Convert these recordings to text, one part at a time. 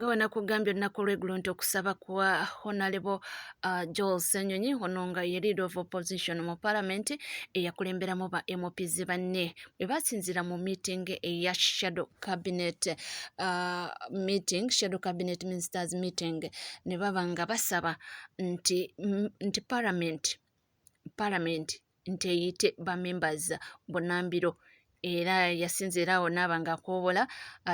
Nga bwe nakugambye olunaku olw'eggulo nti okusaba kwa Honorable Joel Ssenyonyi, ono nga ye leader of opposition mu parliament, eyakulemberamu ba MPs banne bwe basinziira mu meeting eya shadow cabinet meeting, shadow cabinet ministers meeting, ne baba nga basaba nti parliament nti eyite ba members bunnambiro. Era yasinziira awo n'aba ng'akoobola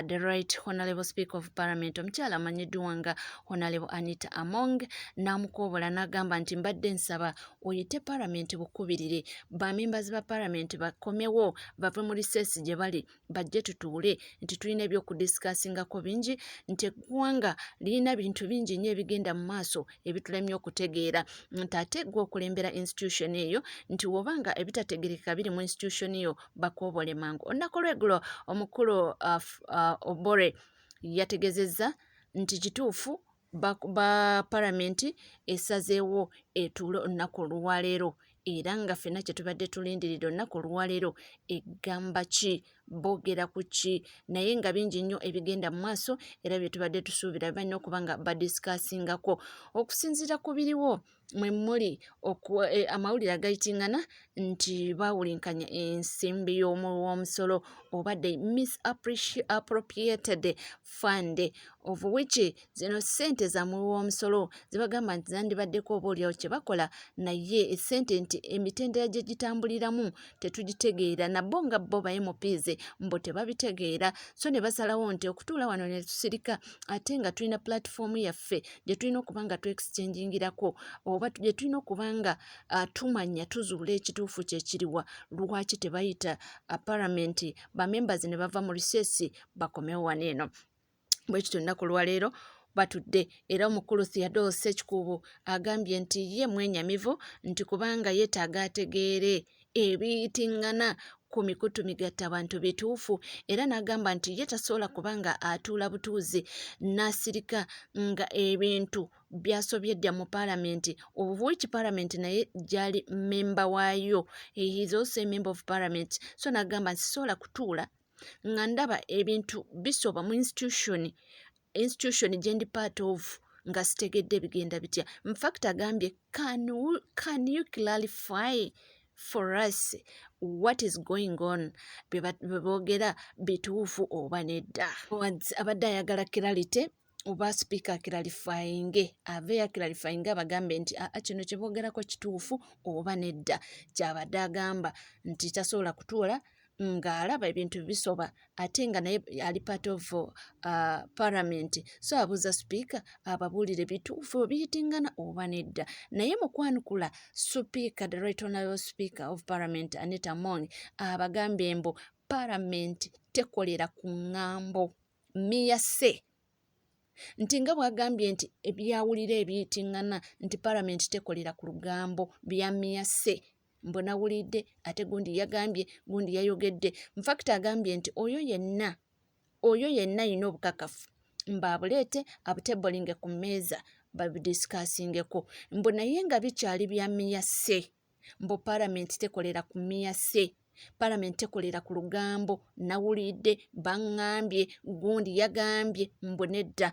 the Right Honorable Speaker of Parliament, omukyala amanyiddwa nga Honorable Anita Among, n'amukoobola n'agamba nti, "Mbadde nsaba oyite parliament bukubirire, ba members ba parliament bakomewo, bave mu recess gye bali, bajje tutuule, nti tulina ebyokudiscussingako bingi, nti eggwanga lirina bintu bingi nnyo ebigenda mu maaso ebitulemye okutegeera, nti ate gwe okulembera institution eyo, nti wobanga ebitategerekeka biri mu institution eyo, bakoobole mangu." Olunaku olweggulo omukulu Obore yategezezza nti kituufu ba palamenti esazeewo etuule olunaku olwaleero, era nga ffenna kye tubadde tulindiridde, olunaku olwaleero egamba ki, boogera ku ki? Naye nga bingi nnyo ebigenda mu maaso era bye tubadde tusuubira balina okuba nga badiscussingako. Okusinziira ku biriwo mwe muli amawulire agayitingana nti baawulinkanya ensimbi y'omuwomusolo oba the misappropriated fund, of which zino ssente za muwi w'omusolo zibagamba nti zandibaddeko oba oliawo kye bakola, naye essente nti emitendera gye gitambuliramu tetugitegeera, nabo nga bo ba MPs mbu tebabitegeera. So ne basalawo nti okutuula wano ne tusirika, ate nga tulina platform yaffe gye tulina okuba nga twexchangingirako oba gye tulina okuba nga tumanya, tuzuula ekituufu kyekiriwa, lwaki tebayita parliament, bamembers ne bava mu recess bakomewo wano eno. Bwe kityo olunaku lwaleero batudde, era omukulu Theodore Ssekikubo agambye nti ye mwenyamivu, nti kubanga yeetaaga ategeere ebiyitiŋŋana ku mikutu migattabantu bituufu, era n'agamba nti ye tasobola kubanga atuula butuuzi n'asirika nga ebintu byasobye dda mu paalamenti, of which parliament naye gyali memba waayo. He is also a member of parliament. So n'agamba nti sisobola kutuula nga ndaba ebintu bisoba mu institution gye ndi part of nga sitegedde bigenda bitya. Infact agambye, Can you clarify for us what is going on? Bye boogera bituufu oba nedda?" Abadde ayagala clarity oba sipiika aclarifyinge, aveeyo aclarifyinge, abagambe nti aa, kino kye boogerako kituufu oba nedda. Kyabadde agamba nti tasobola kutuula ng'alaba ebintu bisoba ate nga naye ali part of parliament. So abuuza sipiika ababuulire bituufu biyitingana oba nedda. Naye mu kwanukula, sipiika, the Right Honorable Speaker of Parliament Anita Among, abagambye mbu parliament tekolera ku ŋŋambo miyase, nti nga bw'agambye nti ebyawulira ebiyitiŋŋana, nti parliament tekolera ku lugambo bya miyase, mbu nawulidde ate gundi yagambye, gundi yayogedde. Infact agambye nti oyo yenna ayina obukakafu mbu abuleete, abutablinge ku mmeeza, babidiscussingeko, mbu naye nga bikyali bya miyase, mbu parliament tekolera ku miyase, parliament tekolera ku lugambo, nawulidde baŋŋambye, gundi yagambye, mbu nedda,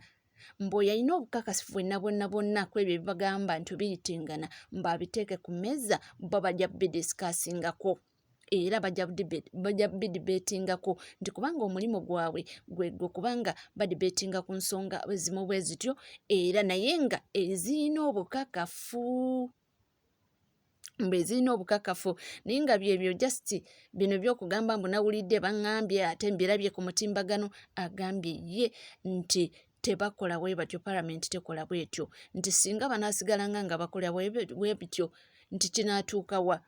mbu oyo alina obukakasifu bwenna bwonna bwonna ku ebyo ebibagamba nti biyitingana, mbu abiteeke ku mmeeza, bo bajja bidiscussingako era bajja bidebatingako, nti kubanga omulimu gwabwe gwe gwe kubanga badebatinga ku nsonga ezimu bwe zityo, era naye nga ezirina obukakafu, mbu ezirina obukakafu. Naye nga byebyo just bino byokugamba mbu nawulidde baŋŋambye ate mbirabye ku mutimbagano. Agambye ye nti tebakola bwe batyo, palamenti tekola bwetyo, nti singa banaasigalanga nga bakola bwe bityo, nti kinaatuuka wa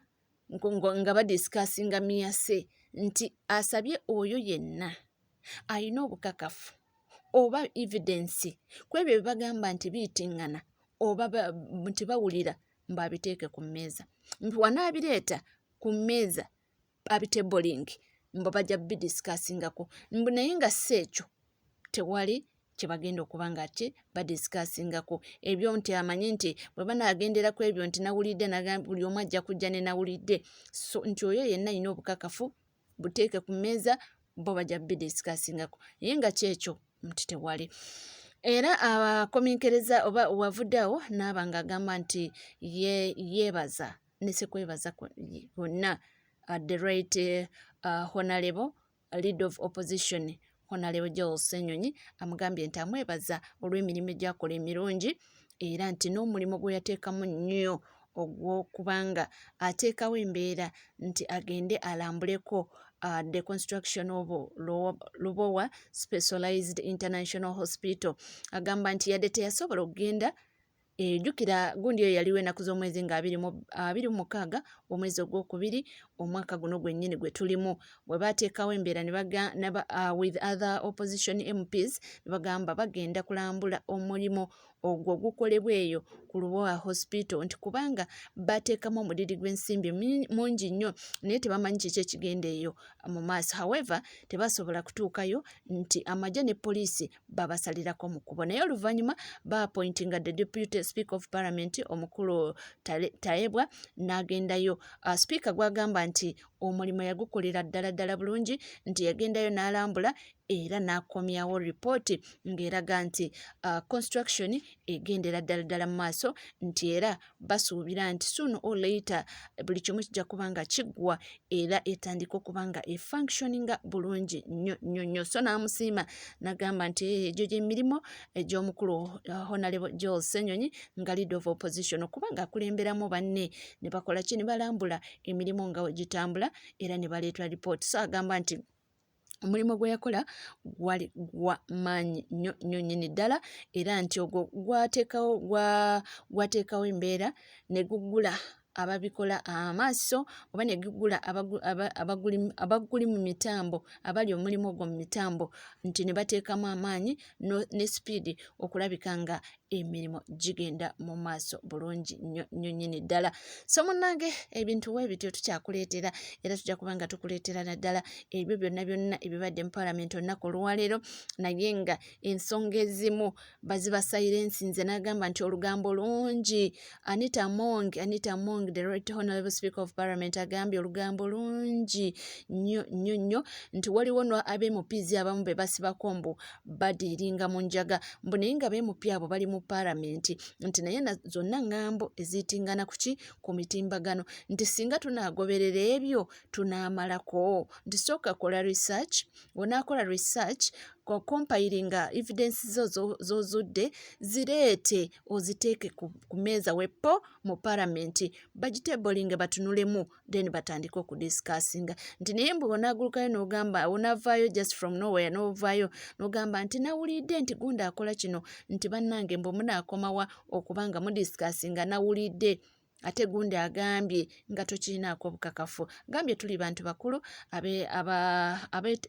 nga badiscussinga miyase? Nti asabye oyo yenna alina obukakafu oba evidence ku ebyo bye bagamba nti biyitiŋŋana oba nti bawulira, mbu abiteeke ku mmeeza, nti wanaabireeta ku mmeeza abitablinge, mbu bajja bidiscussingako, mbu naye nga si ekyo tewali kye bagenda okuba nga ki badiscussingako. Ebyo nti amanyi nti bwe banaagendera ku ebyo nti nawulidde, buli omu ajja kujja ne nawulidde. So nti oyo yenna alina obukakafu buteeke ku mmeeza, bo bajja bidiscussingako, naye nga kyekyo nti tewali. Era abakominkereza oba wavudde awo n'aba ng'agamba nti yeebaza ne sekwebaza kwonna the right honorable leader of opposition Honorable Joel Ssenyonyi. Amugambye nti amwebaza olw'emirimu egyakola emirungi, era nti n'omulimu gwe yateekamu nnyo ogw'okubanga ateekawo embeera nti agende alambuleko the construction of Lubowa Specialized International Hospital. Agamba nti yadde teyasobola okugenda, ejjukira gundi eyo yaliwo ennaku z'omwezi nga 26 omwezi ogwokubiri omwaka guno gwennyini gwe tulimu, bwe baateekawo embeera ne with other opposition MPs ne bagamba bagenda kulambula omulimu ogwo ogukolebwa eyo ku Lubowa Hospital, nti kubanga bateekamu omudidi gw'ensimbi mungi nnyo naye tebamanyi kiki ekigenda eyo mu maaso. However, tebasobola kutuukayo nti amagye ne poliisi babasalirako mu kkubo, naye oluvannyuma baapointinga the deputy speaker of parliament, omukulu Tayebwa, n'agendayo. Speaker gwagamba nti omulimu yagukolera ddala ddala bulungi, nti yagendayo n'alambula era n'akomyawo ripooti ng'eraga nti construction egendera ddala ddala mu maaso, nti era basuubira nti soon or later buli kimu kijja kuba nga kiggwa era etandika okuba nga efunctioninga bulungi nnyo nnyo nnyo. So n'amusiima n'agamba nti egyo gy'emirimu egy'omukulu Honorable Joel Ssenyonyi nga leader of opposition, okuba nga akulemberamu banne ne bakola ki, ne balambula emirimu nga we gitambula era ne baleeta ripooti. So agamba nti omulimu gwe yakola gwali gwa maanyi nnyo nnyo nnyini ddala, era nti ogwo gwateekawo embeera ne guggula ababikola amaaso oba ne guggula abaguli mu mitambo, abali omulimu ogwo mu mitambo, nti ne bateekamu amaanyi ne sipiidi okulabika nga emirimu gigenda mu maaso bulungi nnyo nnyo nnyini ddala. So munnange, ebintu we bityo tukyakuleetera, era tujja kuba nga tukuleetera naddala ebyo byonna byonna ebibadde mu paalamenti olunaku olwaleero, naye nga ensonga ezimu baziba silence. Nze n'agamba nti olugambo lungi. Anita Among, Anita Among, the right honorable speaker of parliament, agambye olugambo lungi nnyo nnyo nnyo nti waliwo no aba MPs abamu be basibako mbu badiiringa mu njaga, mbu naye nga ba MP abo bali mu paalamenti, nti naye zonna ŋŋambo eziyitingana kuki ku mitimbagano, nti singa tunaagoberera ebyo tunaamalako, nti sooka kola research, onaakola research, compilinga evidence zo z'ozudde, zireete oziteeke ku mmeeza weppo mu paalamenti, bagitablinge batunulemu, then batandike okudiscussinga. Nti naye mbu onaagulukayo n'ogamba, onaavaayo just from nowhere n'ovaayo n'ogamba nti nawulidde nti gundi akola kino, nti bannange mbu munaakomawa okuba nga mudiscussinga nawulidde ate gundi agambye nga tokirinaako obukakafu. Gambye tuli bantu bakulu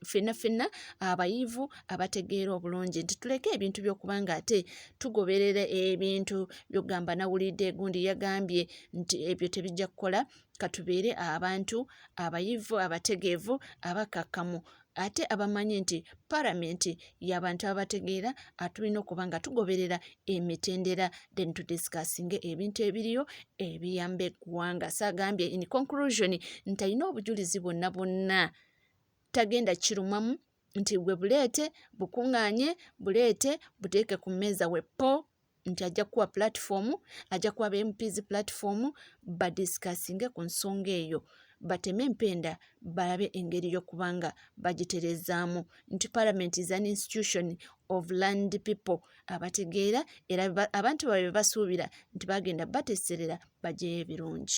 ffenna ffenna abayivu abategeera obulungi, nti tuleke ebintu by'okuba nga ate tugoberera ebintu by'okugamba nawulidde gundi yagambye, nti ebyo tebijja kukola. Katubeere abantu abayivu, abategeevu, abakakkamu, ate abamanyi nti paalamenti y'abantu abategeera. Tulina okuba nga tugoberera emitendera, then tudiscussinge ebintu ebiriyo ebiyamba eggwanga. Saagambye in conclusion nti alina obujulizi bwonna bwonna, tagenda kirumamu, nti gwe buleete bukuŋŋaanye, buleete buteeke ku mmeeza weppo, nti ajja kuwa platform, ajja kuwa ba MPs platform badiscussinge ku nsonga eyo, bateme empenda, balabe engeri y'okuba nga bagiterezaamu, nti parliament is an institution of learned people abategeera, era abantu baabwe basuubira nti bagenda bateeserera bagyeyo ebirungi.